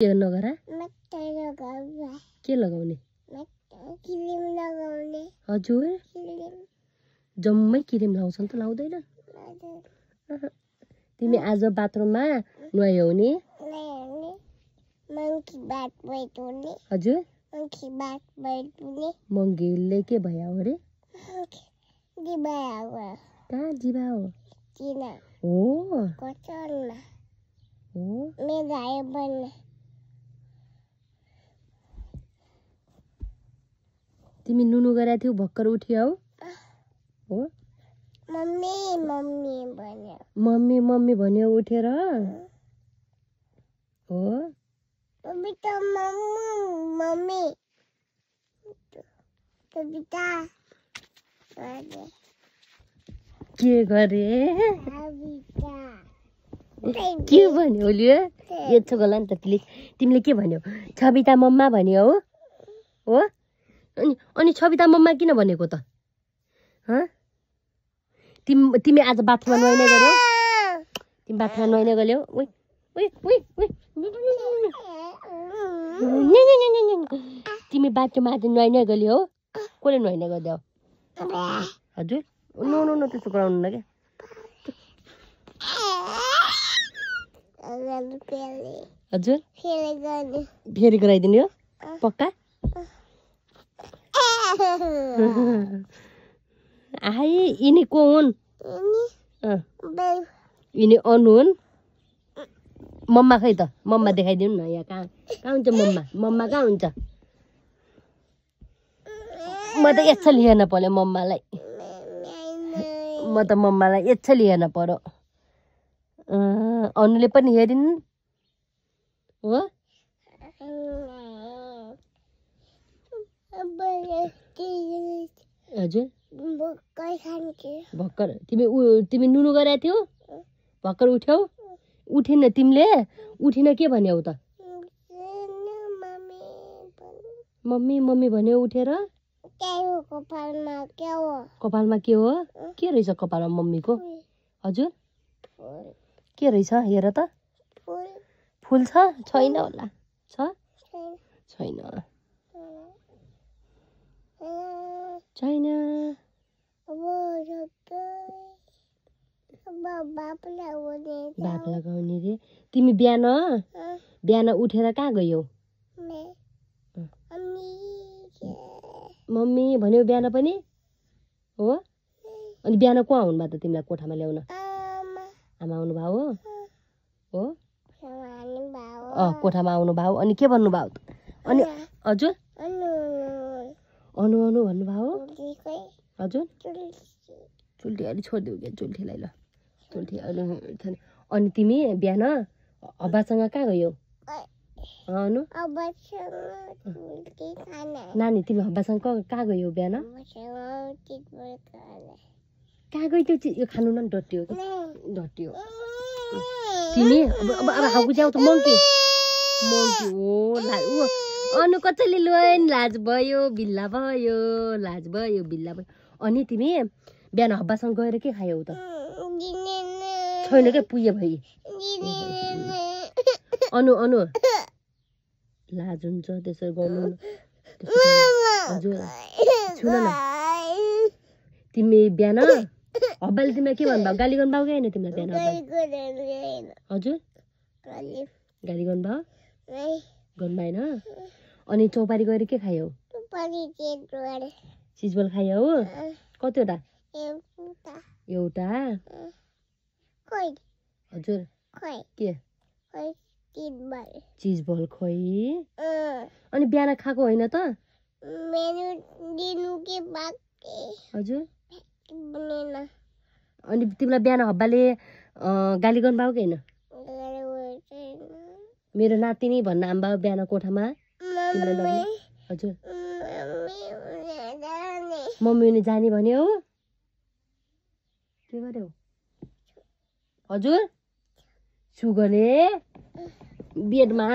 के नगरा के लगाउने हजुर जम्मै क्रिम लाउँछन् त लाउँदैन तिमी आज बाथरुममा नुहायौ नि हजुर मङ्गीले के भयो अरे कहाँ जिबा हो तिमी नुनु गरेको थियौ भर्खर उठ्यौ हो मम्मी भन्यो उठेर हो के गरे के भन्यो लियो यत्रो गला नि त तिमीले के भन्यो छबिता मम्मा भन्यो हो अनि छबिता मम्मा किन भनेको त तिमी आज बाथरुममा नुहाइने गर्यौ तिमी बाथरुममा नुहाइने गर्यौ तिमी बाथरुममा आज नुहाइने गर्यौ हो कसले नुहाइने गर्दै हो हजुर नो त्यस्तो गराउनु न क्या हजुर फेरि गराइदिने हो पक्का आइ यिनी को हुन् यिनी अनु हुन् मम्मा खै त मम्मा देखाइदिनु न यहाँ कहाँ हुन्छ मम्मा कहाँ हुन्छ म त यच्छा लिएन पर्यो मम्मालाई यच्छा लिएन पर्यो अनुले पनि हेरिन् हो हजुर भर्खर तिमी नुनु गरेको थियौ भर्खर उठ्यौ उठिन तिमीले उठिन के भन्यौ त मम्मी भन्यो उठेर कपालमा के हो के रहेछ कपालमा मम्मीको हजुर के रहेछ हेर त फुल छ छैन होला छ छैन बाप लगाउने रे तिमी बिहान उठेर कहाँ गयौ मम्मी भन्यो बिहान पनि हो अनि बिहान को आउनु भयो त तिमीलाई कोठामा ल्याउन आमा आउनु भयो हो कोठामा आउनु भयो अनि के भन्नु भयो अनि हजुर अनु भन्नु भयो हजुर चुल्ठी अलि छोडिदेऊ क्या चुल्ठीलाई ल चुल्ठी अनि तिमी बिहान हब्बासँग कहाँ गयौ अनु नानी तिमी हब्बासँग कहाँ गयौ बिहान कहाँ गयो त्यो यो खानु न डट्यो तिमी अब हाउको जाऊ त मङ्की हो अनु कसैले लुएन लाज भयो बिल्ला भयो अनि तिमी बिहान हब्बासँग गएर के खायौ त छैन क्या पुगे भई अनु लाज हुन्छ त्यसरी गर्नु हजुर सुन न तिमी बिहान हब्बाले तिमीलाई के भन्नुभयो गाली गर्नुभयो कि होइन तिमीलाई बिहान हजुर गाली गर्नुभयो गर्नु भएन अनि चौपारी गएर के खायौ चिजबल खायौ कतिवटा एउटा हजुर के चिजबल खोइ अनि बिहान खाएको होइन त हजुर अनि तिमीलाई बिहान हब्बाले गाली गर्नुभयो कि होइन मेरो नातिनी भन्न आम्बा बिहान कोठामा हजुर मम्मी उनी जाने भन्यो हो के गर्यौ हजुर सुगरले बेडमा